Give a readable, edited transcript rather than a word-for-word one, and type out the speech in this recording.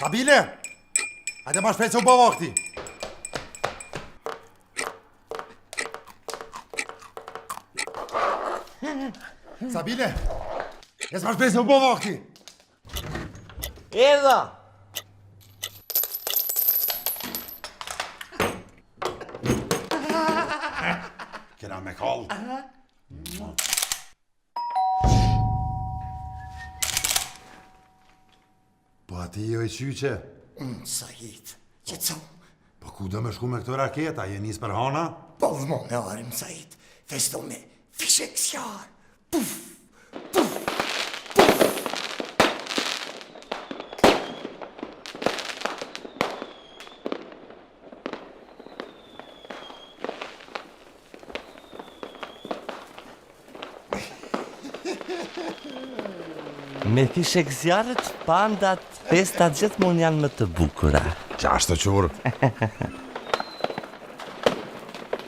Sabile! Hajde ma shpejt se u bo vakti. Sabile! Ec ma shpejt se u bo vakti. Erdha! Kena me kall. Po a ti jo i qyqe? Unë Sahit, që Po ku do me shku me këto raketa, je nis për hana? Po vmo me arim Sahit, festo me fishekzjarr, puf, puf, puf. Me fishekzjarrët pandat, festat gjithmonë janë më të bukura. Qashtu qurë?